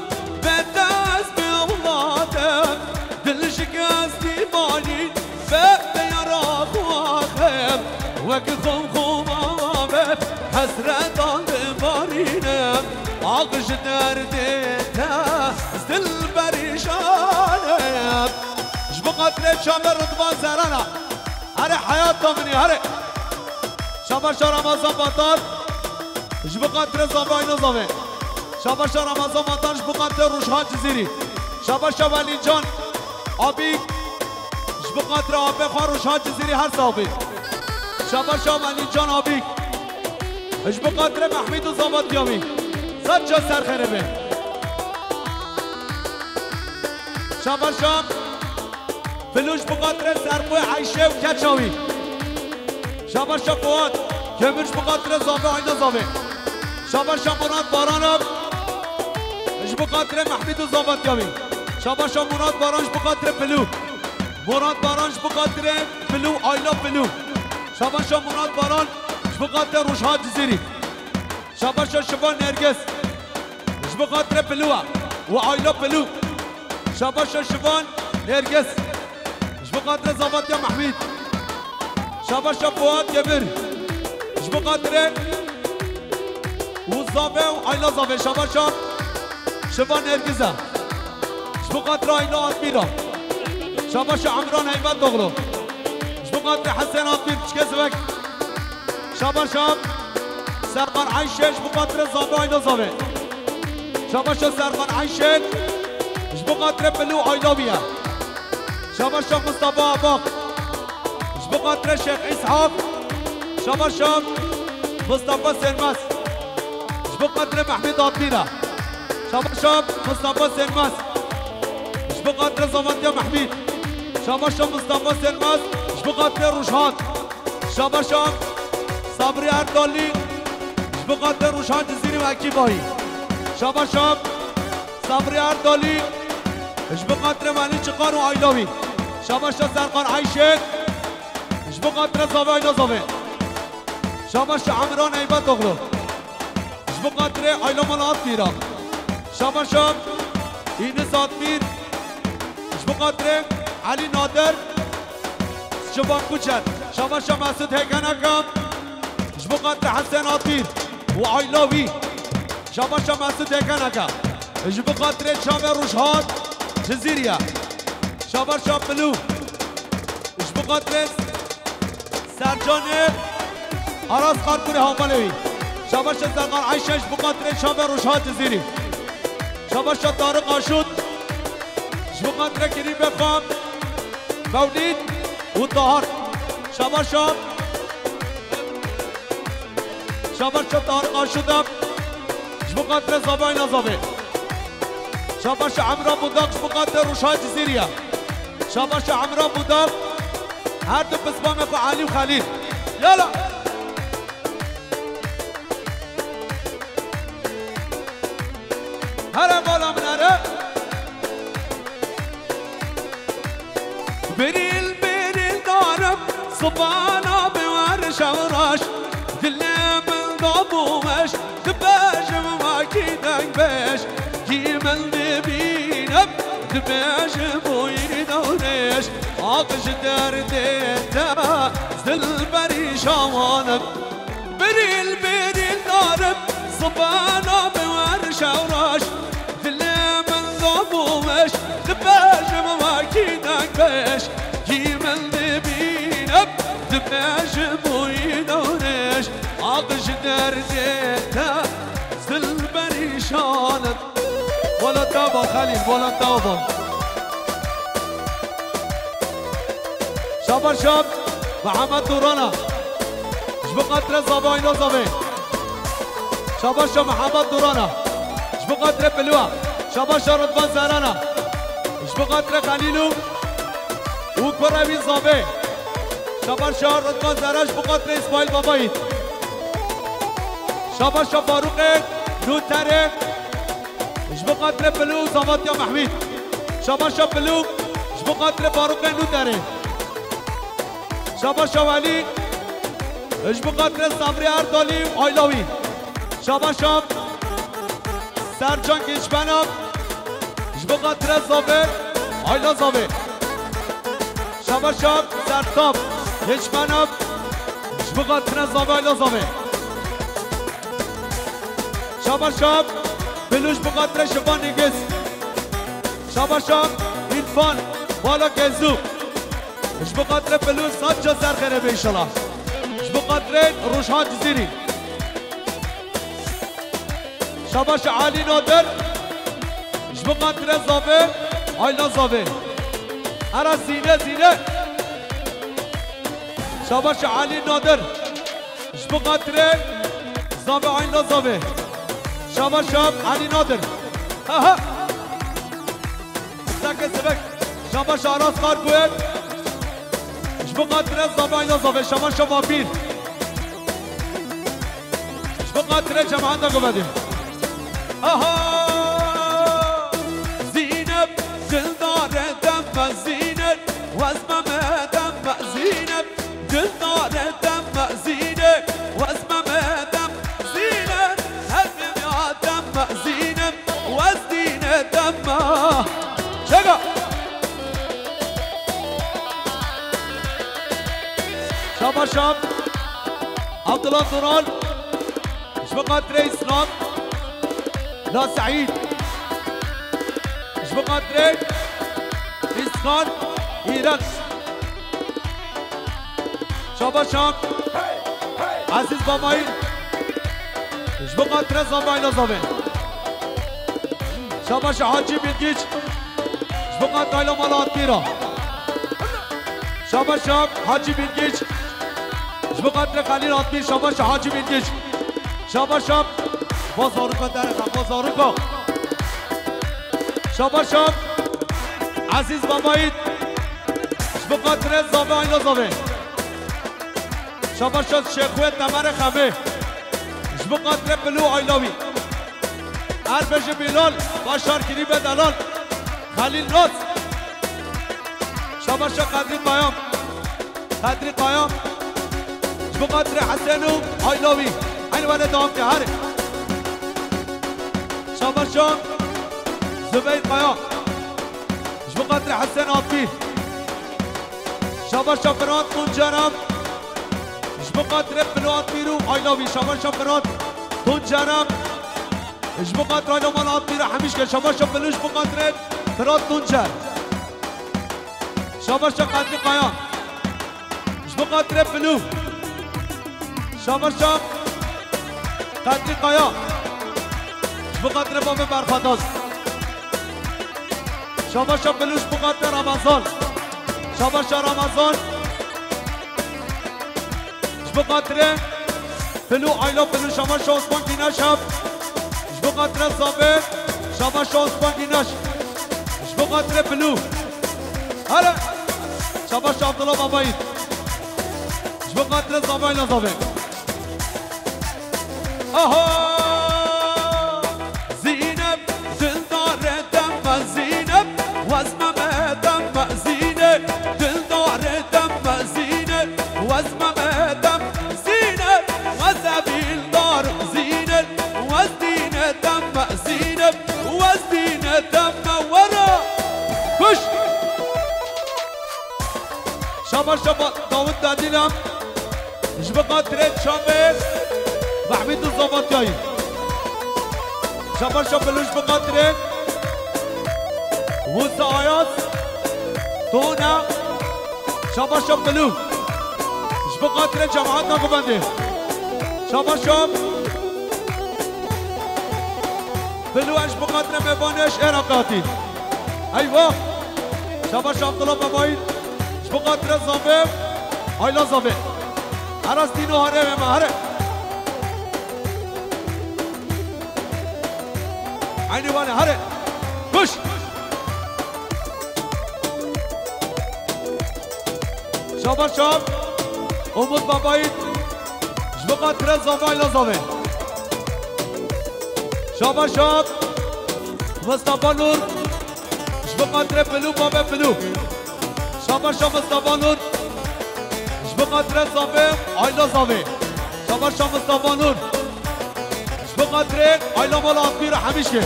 be dest be welatem, dil şikestî malî, be diyara xwaxem, wek xum xuma be, hesretan dibarînim, ax ji derdê te, zil perîşanim. Ji bo xatirê çavê Ridvan Zerana. Here heyata min ê, here. Şabaşa Ramazan Batar. Ji bo xatirê Zavê Ayna Zavê. Şabaşa Ramazan Batar ji bo xatirê Rojhan Cizîrî. Şabaşa Welîcan Abîk. Ji bo xatirê apê xwe Rojhan Cizîrî her sax bî. Şabaşa Welîcan Abîk. Ji bo xatirê Mehmîd û Zavatiya wî. Sed ca ser xêrê be. Şabaşa Filo ji bo xatirê Serqoyê Eyşê û keça wî. Şabaşa Fuat Kömür ji bo xatirê Zavê Ayna Zavê. Şabaşa Murat Baran e Ji bo xatirê Mehmîd û Zavat Yavî. Şabaşa Murat Baran ji bo xatirê Pilû. Murat Baran ji bo xatirê Pilû, Ayla Pilû. Şabaşa Murat Baran ji bo xatirê Rojhan Cizîrî. Şabaşa Şivan Nergis ji bo xatirê Pilû û Ayla Pilû. Şabaşa Şivan Nergis ji bo xatirê Zavat ya Mehmîd. Şabaşa Fuat Demir ji bo xatirê û Zave û Ayla Zave. Şabaşa Şivan Nergiza ji bo xatirê Ayla Atmîra. Şabaşa Emran Heybetoglu ji bo xatirê Hesen Atmîr, piçke zivek. Şabaşa Serkan Ayşe ji bo xatirê Zave Ayla Zave. Şabaşa Serkan Ayşe ji bo xatirê Pilû Ayla Wiya. Şabaşa Mustafa Abak ji bo xatirê Şêx Îshak. Şabaşa Mustafa Sönmez ji bo xatirê Mehmîd Atmîra. Şabaşa Mustafa Sönmez ji bo xatirê Zavat ya Mehmîd. Şabaşa Mustafa Sönmez ji bo xatirê Rojhan. Şabaşa Sabrî Erdalî ji bo xatirê Rojhan Cizîrî û ekîba wî. Şabaşa Sabrî Erdalî ji bo xatirê Welî Çiqar û aîla wî. Şabaşa Serkan Ayşe ji bo xatirê Zave Ayla Zave. Şabaşa Emran Eybetoglu ji bo xatirê Ayla Mala Atmîra. Şabaşa Înis Atmîr ji bo xatirê Elî Nadir. Şivan Kuçer. Şabaşa Mesûd Hêkeneka ji bo xatirê Hesen Atmîr û aîla wî. Şabaşa Mesûd Hêkeneka ji bo xatirê çavê Rojhan Cizîrî ye. Şabaşa Pilû ji bo xatirê Sercanê Aras Karkurê havalê wî. Şabaşa Serkan Ayşe ji bo xatirê çavê Rojhan Cizîrî. Şabaşa Tarık Aşut ji bo xatirê Kirîbê xwe Mewlîd û Tahar. Şabaşa, şabaşa Tarık Aşut e ji bo xatirê Zave Ayla Zave. Şabaşa Emran Budak ji bo xatirê Rojhan Cizîrî ye. Şabaşa Emran Budak, her du pismamê xwe Elî û Xelîl. Yala! Here bala min here. Berîl berîl darim, sibana bi wer şewraş. Dilê min da bû weş, dibêjim wekî deng beş. Kî min dibînim, dibêjim bûyî dewrêş. Aq ji derdê te, zil berî şawanim. Birîl birîl darim, sibana bi wer şewraş. Dilê min da bû weş, dibêjim wekî deng beş. Kî min dibînim, dibêjim bûyî dewrêş. Aq ji derdê te, zil berîşanim. Wala tava Xelîl, wala tava. Şabaşa Mihemed Durana. Ji bo xatirê Zava Ayna Zavê. Şabaşa Mihemed Durana. Ji bo xatirê Pilwa. Şabaşa Ridvan Zerana. Ji bo xatirê Xelîl û û kurê wî Zavê. Şabaşa Ridvan Zera ji bo xatirê Îsmaîl Babayî. Şabaşa Farûqê Nûterê. Ji bo xatirê Pilû û Zavatya Mehmîd. Şabaşa Pilû ji bo xatirê Farûqê Nûterê. Şabaşa Welî ji bo xatirê Sabrî Erdalî û ayla wî. Şabaşa Sercan Geçmena ji bo xatirê Zavê, ayla Zavê. Şabaşa Sertab Geçmena ji bo xatirê Zavê, ayla Zavê. Şabaşa Pilû ji bo xatirê Şivan Nîgiz. Şabaşa Îrfan Bala Gezû. Ji bo xatirê Pilû saca ser xêrê be înşallah. Ji bo xatirê Rojhan Cizîrî. Şabaşa Elî Nadir. Ji bo xatirê Zavê, ayla Zavê. Here zîne zîne. Şabaşa Elî Nadir. Ji bo xatirê Zavê, ayla Zavê. Şabaşa Elî Nadir. Ha ha. Zeke zibek. Şabaşa Aras Karkuê. Ji bo xatirê Zavê, ayla Zavê. Şabaşa Vapîr. Ji bo xatirê cemaeta guvedî. Aha! Ah, çeka. Şabaş şab. Abdullah Turan. Ji bo xatirê Îslam. La Seîd. Ji bo xatirê Îskan Îran. Şabaş şab. Ezîz Babayî. Ji bo xatirê Zamayla Zavê. Şabaş Hacî Bilgiç. Ji bo xatirê Ayla Mala Atmîra. Şabaş şab Hacî Bilgiç. Ji bo xatirê Xelîl Atmîr. Şabaş Hacî Bilgiç. Şabaş şab. Bo zarûka derê xwe, bo zarûka. Şabaş şab. Ezîz Babayî. Ji bo xatirê Zavê Ayla Zavê. Şabaş şab Şêxwê Temerê Xemê. Ji bo xatirê Bilû Ayla wî. Erbejî Bilal, Başar Kirîbe Delal. Xelîl Nas. Şabaş şab Qedrî Kaya. Qedrî Kaya. Ji bo xatirê Hesen û Ayla wî. Eynî were dewam ke, herê. Şabaş şab Zubeyr Kaya. Ji bo xatirê Hesen Atmîr. Şabaş şab Firat Tuncerem. Ji bo xatirê Filo Atmîr û Ayla wî. Şabaş şab Firat Tuncerem. Ji bo xatirê Ayla Mala Atmîr û Hemîşke. Şabaş şab Filo ji bo xatirê Firat Tuncer. Şabaş şab Qedrî Kaya. Ji bo xatirê Filo. Şabaş şab Qedrî Kaya. Ji bo xatirê bavê Berxadas. Şabaş şab Filo ji bo xatirê Ramazan. Şabaş şab Ramazan. Ji bo xatirê Filo Ayla Filo. Şabaş şab Osman Gînaş şab. Ji bo xatirê Zabê. Şabaş şab Osman Gînaş. Ji bo xatirê Filo. Hele. Şabaş şab Abdullah Babayî. Ji bo xatirê Zamayla Zavê. Aha! Zînep, dildarê deme Zînep, wez me me deme Zînep, dildarê deme Zînep, wez me me dem Zînep, wez evîldar Zînep, wez dîne deme Zînep, wez dîne deme were. Kuş! Şabaş şaba Dawud Dadîlam. Ji bo xatirê çavê Mehmîd û Zavatiyayî. Şabaş şab Bilû ji bo xatirê Wisa Ayaz. Tona. Şabaş şab Bilû. Ji bo xatirê cemaat Nagobendê. Şabaş şab Bilû, ez ji bo xatirê mêvanê ji Iraqê hatî. Eywa. Şabaş Abdullah Babayî. Ji bo xatirê Zavê, Ayla Zavê. Here Stîno, here wê me, here. Eynî wane, here. Kuş. Şabaş şab. Umut Babayî. Ji bo xatirê Zavê, Ayla Zavê. Şabaş şab. Mustafa Nur. Ji bo xatirê Bilû, bavê Bilû. Şabaş şab Mustafa Nur. Ji bo xatirê Zavê, Ayla Zavê. Şabaş şab Mustafa Nur. Ji bo xatirê Ayla Mala Atmîr û Hemîşkê.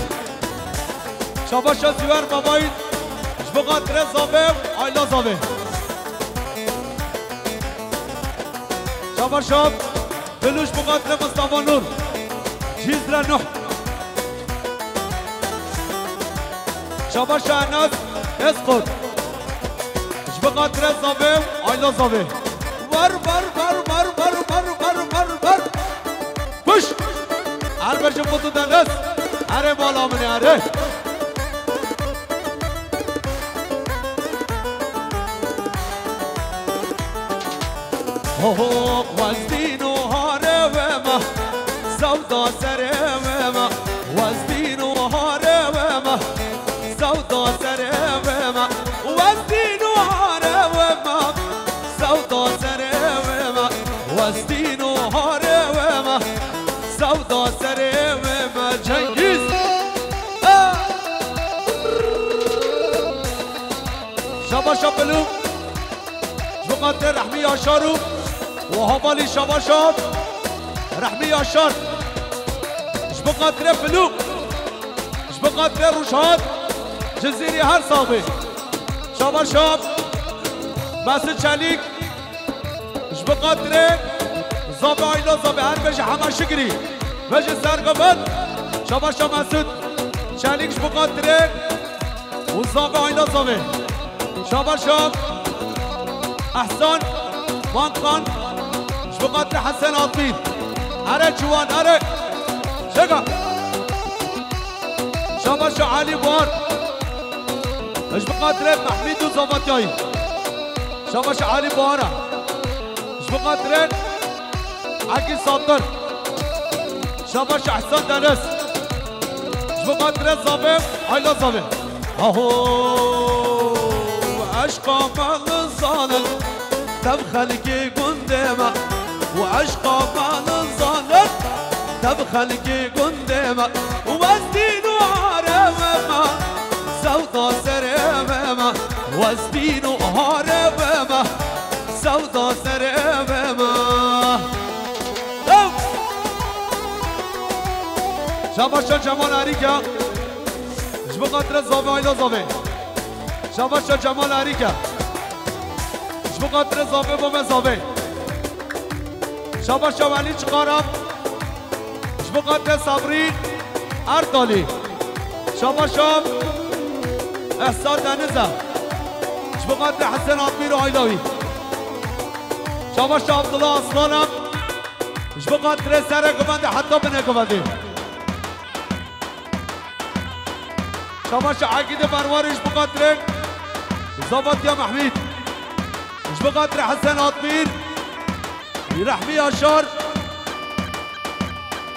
Şabaş şab Zîwer Babayî. Ji bo xatirê Zavê, Ayla Zavê. Şabaş şab. Bilû ji bo xatirê Mustafa Nur. Cizre Nuh. Şabaş Enes Eskot. Ji bo xatirê Zavê û Ayla Zavê. Var, var, var. Kuş! Her bejim Kutu Deniz. Erê bala min ê, erê. Ho, ho, wezdîn û harê wê me, sewda serê wê me, wezdîn û harê wê me, sewda serê wê me, wezdîn û harê wê me, sewda serê wê me, wezdîn û harê wê me, sewda serê wê me. Cengiz! Ah! Şabaş Bilû. Ji bo xatirê Rehmî Yaşar û û hevalî Şabaş Rehmî Yaşar. Ji bo xatirê Bilû. Ji bo xatirê Rûşhat. Cizîrî her saxî. Şabaş şab. Mesut Çelîk. Ji bo xatirê Zabe Ayla Zabe her bêje hema şikirî. Bêje sergo bin. Şabaş şab Mesut Çelîk ji bo xatirê û Zabe Ayla Zabe. Şabaş şab Ehsan Mankan ji bo xatirê Hesen Altîn. Here ciwan here. Şega. Şabaş şab Elî Buhar. Ji bo xatirê Mehmîd û Zavatyayî. Şabaş Elî Buhara. Ji bo xatirê Ekî Satir. Şabaş Ehsan Deniz. Ji bo xatirê Zavê, Ayla Zavê. Aho, eşqa me nizanin, tev xelkê gundê me. Û eşqa me nizanin, tev xelkê gundê me. Westîn û harê me, sewda serê me. Westîn û harê me, sewda serê me. Ew! Şabaşa Cemal Erîka. Ji bo xatirê Zavê Ayla Zavê. Şabaşa Cemal Erîka. Ji bo xatirê Zavê bo me Zavê. Şabaşa Welî Çiqara. Ji bo xatirê Sabrî Erdalî. Şabaşa Ehsan Denize. Ji bo xatirê Hesen Atmîr û Ayla wî. Şabaşa Abdullah Aslan e. Ji bo xatirê serê guvendê heta binê guvendê. Şabaşa Egîdê Berwarî ji bo xatirê Zavatya Mehmîd. Ji bo xatirê Hesen Atmîr. Rehmî Yaşar,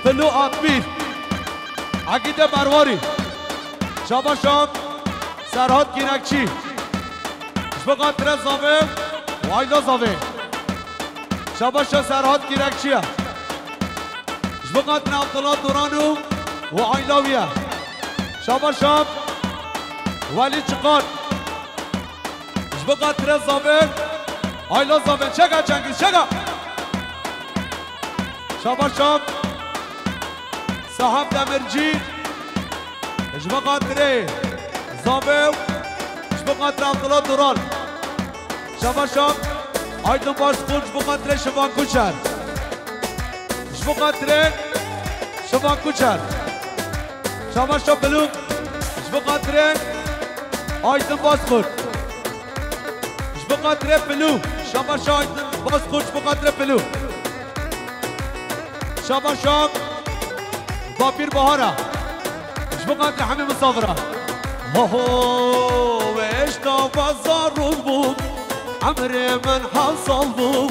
Filo Atmîr, Egîdê Berwarî, Şabaşa Serhat Kînekçî, ji bo xatirê Zavê û Ayla Zavê, Şabaşa Serhat Kînekçî ye, ji bo xatirê Abdullah Duran û, û Ayla wî ye, Şabaşa Welî Çiqar. Ji bo xatirê Zavê, Ayla Zavê, çeka Cengiz, çeka! Şabaş şab, Sahab Demirci, ji bo xatirê Zavê, ji bo xatirê Abdullah Duran. Şabaş şab, Aydın Başkul, ji bo xatirê Şivan Kuçer. Ji bo xatirê Şivan Kuçer. Şabaş şab Bilû, ji bo xatirê Aydın Başkul. Ji bo xatirê Pilû, şabaş Aydın Bozkurt, ji bo xatirê Pilû. Şabaş şab Bapîr Bahara, ji bo xatirê hemî misafira. Ho ho, wêşta bazarû bû, emrê min hesal bû.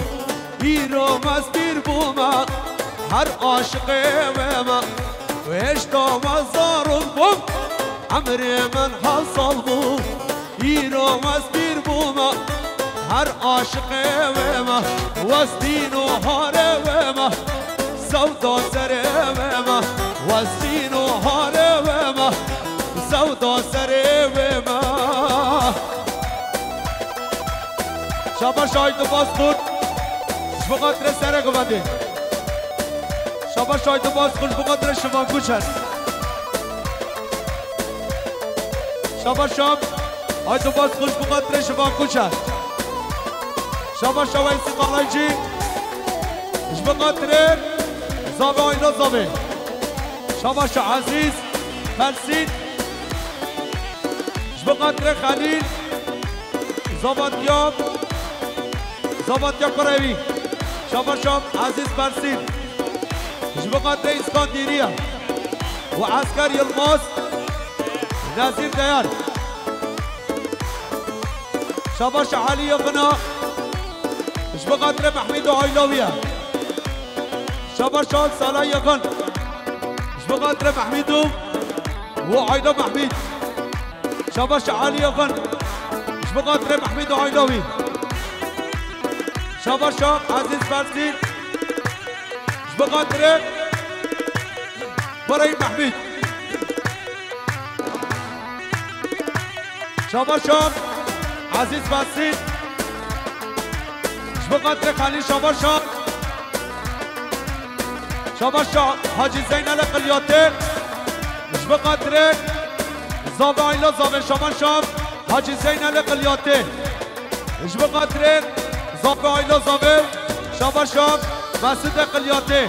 Îro mez pîr bûme, her aşiqê wê me. Wêşta me zarok bûm, emrê min hesal bû. Îro mez pîr bûme, her aşiqê wê me. Westîn û harê wê me, sewda serê wê me. Westîn û harê wê me, sewda serê wê me. Şabaş Aydın Bozkurt. Ji bo xatirê serê guvendê. Şabaş Aydın Bozkurt, ji bo xatirê Şivan Kuçer. Şabaş şab Aydın Bozkurt, ji bo xatirê Şivan Kuçer. Şabaş Weysî Kalaycî. Ji bo xatirê Zavê Ayna Zavê. Şabaş Ezîz Persîn. Ji bo xatirê Xelîl. Zavatya, Zavatya kurê wî. Şabaş şab Ezîz Persîn. Ji bo xatirê Îskandîriya û Esker Yilmaz, Nezîr Deyar. Şabaş Elî Yexina. Ji bo xatirê Mehmîd û aîla wî ye. Şabaş şab Sala Yexin. Ji bo xatirê Mehmîd û, û aîla Mehmîd. Şabaş Elî Yexin. Ji bo xatirê Mehmîd û aîla wî. Şabaş şab Ezîz Persîn. Ji bo xatirê Birayî Mehmîd. Şabaş şab Ezîz Persîn. Ji bo xatirê Xelîl şabaş şab. Şabaş şab Hacî Zeynelê Qilyatê. Ji bo xatirê Zavê Ayla Zavê, şabaş şab, Hacî Zeynelê Qilyatê. Ji bo xatirê Zavê Ayla Zavê, şabaş şab, Mesûdê Qilyatê.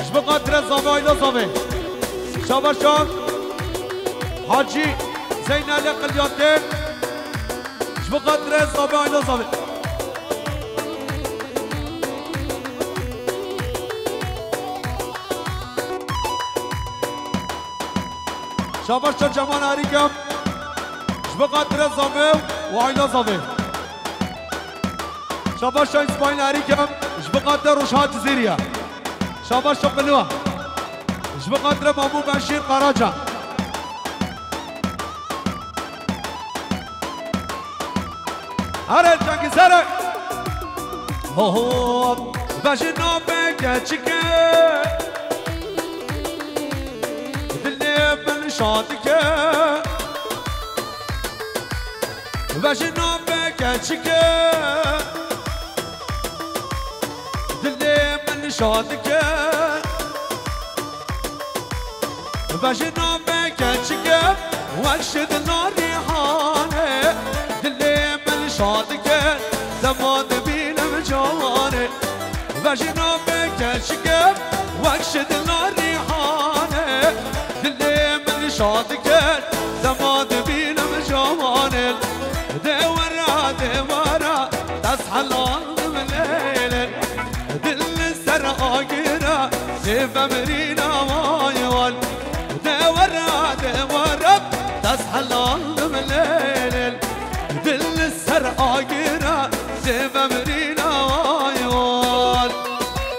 Ji bo xatirê Zavê Ayla Zavê, şabaş şab, Hacî Zeynelê Qilyatê. Ji bo xatirê Zavê Ayla Zavê. Şabaş şab Cemal Erîkem. Ji bo xatirê Zavê û Ayla Zavê. Şabaş şab Îsmaîl Erîkem. Ji bo xatirê Rojhat Cizîrî ye. Şabaş şab Bilwa. Ji bo xatirê Mamû Beşîr Karaca. Here Cengizere. Ho, ho, vejina me keçike. Dilê min şadike. Vejina me keçike. Dilê min şadike. Vejina me keçike, wek şidna rîhane, dilê min şadike, dema dibînim cawane. Vejina me keçike, wek şidna rîhane, dilê min şadike, dema dibînim cawane. Dê were, dê were, dest helal min lêlê. Dil li ser agir e, dê vemirîna vay wan. Dê were, dê were, dest helal min lêlê. Dil li ser agir e, dê vemirîna vay wan.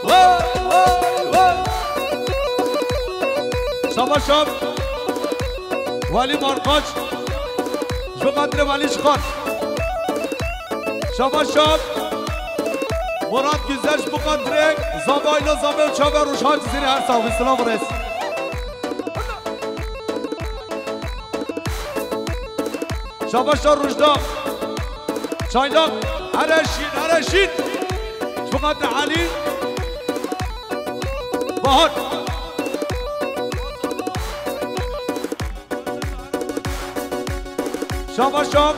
Vay, vay, vay. Şabaş şab. Welî Markaç. Ji bo xatirê Welî Şixan. Şabaş şab. Murat Güzel ji bo xatirê Zavê Ayla Zavê û çava Rojhat Cizîrî her sax bî. Silav û rêz. Şabaş şab Rojda. Çaylak. Here şîn, here şîn. Ji bo xatirê Elî. Bahar. Şabaş şab.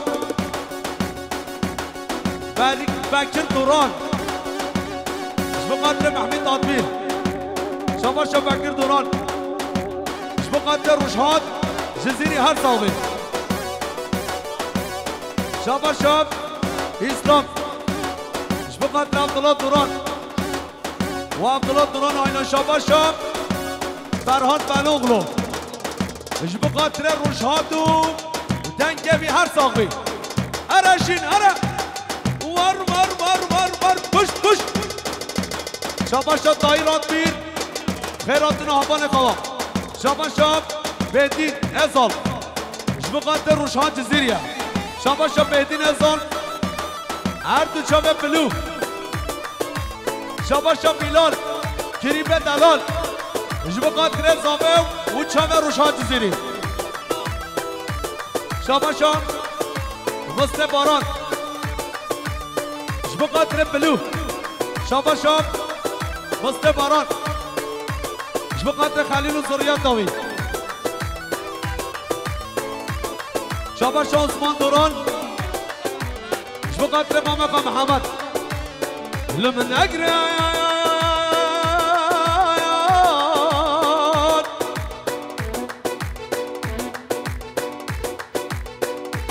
Ber-, Bekir Duran. Ji bo xatirê Mehmet Adbîr. Şabaş şab Bekir Duran. Ji bo xatirê Rojhat Cizîrî her sax bî. Şabaş şab Îslam. Ji bo xatirê Abdullah Duran. Û Abdullah Duran ayna şabaş şab Ferhat Beloglu. Ji bo xatirê Rojhat û dengê wî her sax bî. Here şîn, here. War, war, war, war, war. Pişt, pişt. Şabaş şab Tahir Atbîr. Xêr hatin habanê xawa. Şabaş şab Bedîn Ezal. Ji bo xatirê Rojhat Cizîrî ye. Şabaş şab Bedîn Ezal. Her du çavê Bilû. Şabaş şab Bilal, Kerîme Delal. Ji bo xatirê Zavê û çavê Rojhat Cizîrî. Şabaş şab Mistê Baran. Ji bo xatirê Bilû. Şabaş şab Mistê Baran. Ji bo xatirê Xelîl û zurriyeta wî. Şabaş şab Osman Duran. Ji bo xatirê Mameqa Mihemed. Li min negre.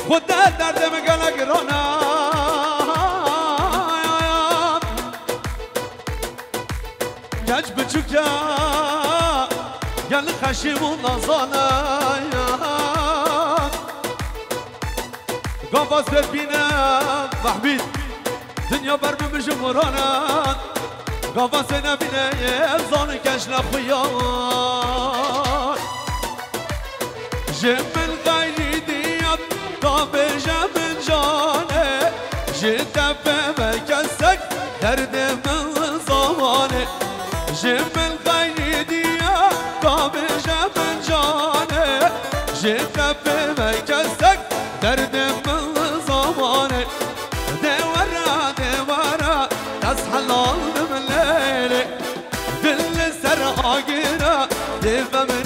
Xwedê derdê min gelek giran e. Genç biçûk e, gelek xeşîm û nazan e. Gava sê bîne Mehmîd, dinya ber min bijim wiran e. Gava sê nebîne, zanî genç ne xuya. Ji min xeyrî diya, ka bêje min can e, ji te pê me kesek derdê min zaman e. Ji min xeyrî diya, ka bêje min can e, ji te pê me kesek derdê min zaman e. Dê were, dê were, dest helal min lêlê. Dil li ser agir e, dê vem